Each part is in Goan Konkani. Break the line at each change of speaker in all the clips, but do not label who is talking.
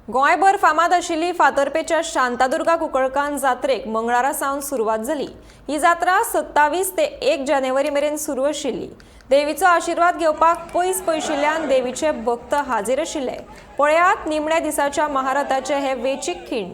गोंयभर फामाद आशिल्ली फातर्पेच्या शांतादुर्गा कुंकळकान जात्रेक मंगळारा सावन सुरवात जाली. ही जात्रा 27 ते 1 जानेवारी मेरेन सुरू आशिल्ली. देवीचो आशिर्वाद घेवपाक पयस पयशिल्ल्यान देवीचे भक्त हाजीर आशिल्ले. पळयात निमण्या दिसाच्या महारथाचे हे वेचीक खीण.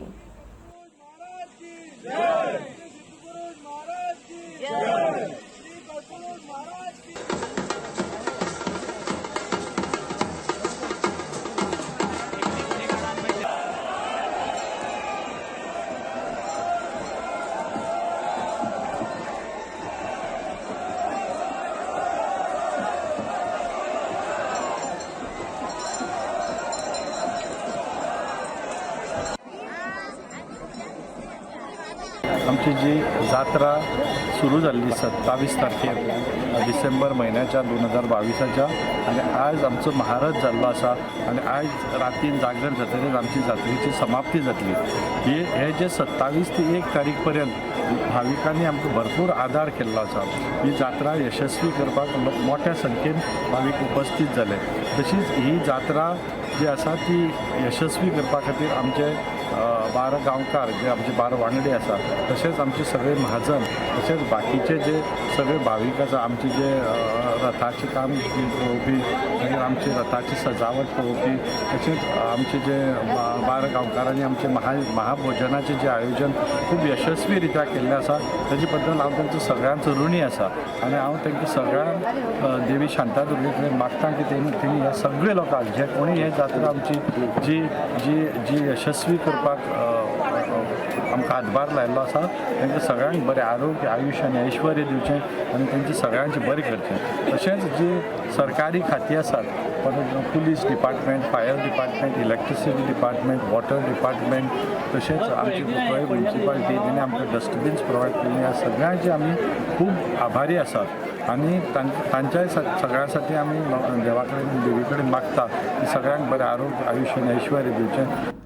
आमची जी जात्रा सुरू जाल्ली 27 तारखेर डिसेंबर म्हयन्याच्या 2022च्या आनी आज आमचो महारथ जाल्लो आसा आनी आयज रातीन जागर जातकीच आमची जात्रेची समाप्ती जातली. ही हे जे 27 ते 1 तारीख पर्यंत भाविकांनी आमकां भरपूर आदार केल्लो आसा. ही जात्रा यशस्वी करपाक मोठ्या संख्येन भावीक उपस्थित जाले. तशीच ही जात्रा जी आसा ती यशस्वी करपा खातीर आमचे 12 गांवकार जे आमचे 12 वांगडी आसा, तशेंच आमचे सगळे म्हाजन, तशेंच बाकीचे जे सगळे भावीक आसा, आमचे जे रथाचें काम पळोवपी, मागीर आमची रथाची सजावट पळोवपी, तशेंच आमचे जे 12 गांवकारांनी आमचे महाभोजनाचें जें आयोजन खूब यशस्वी रित्या केल्लें आसा, ताजे बद्दल हांव तांचो सगळ्यांचो ऋणी आसा. आनी हांव तांकां सगळ्यांक देवी शांतादुर्गे कडेन मागता की तेणी ह्या सगळे लोकांक जे कोणी हे जात्रा आमची जी जी जी यशस्वी करपाक आमकां हातभार लायल्लो आसा, तांकां सगळ्यांक बरें आरोग्य, आयुश्य आनी ऐश्वर्य दिवचें आनी तांचें सगळ्यांचें बरें करचें. तशेंच जी सरकारी खातीं आसात, police department, fire department, electricity department, water department, तशेंच आमची कुंकळ्ळी म्युनिसिपालिटी तेणी आमकां डस्टबीन्स प्रोवायड केल्ली, ह्या सगळ्यांचे आमी खूब आभारी आसात. आनी तांच्याय सगळ्यां साठी आमी देवा कडेन, देवी कडेन मागता की सगळ्यांक बरें आरोग्य, आयुश्य आनी ऐश्वर्य दिवचें.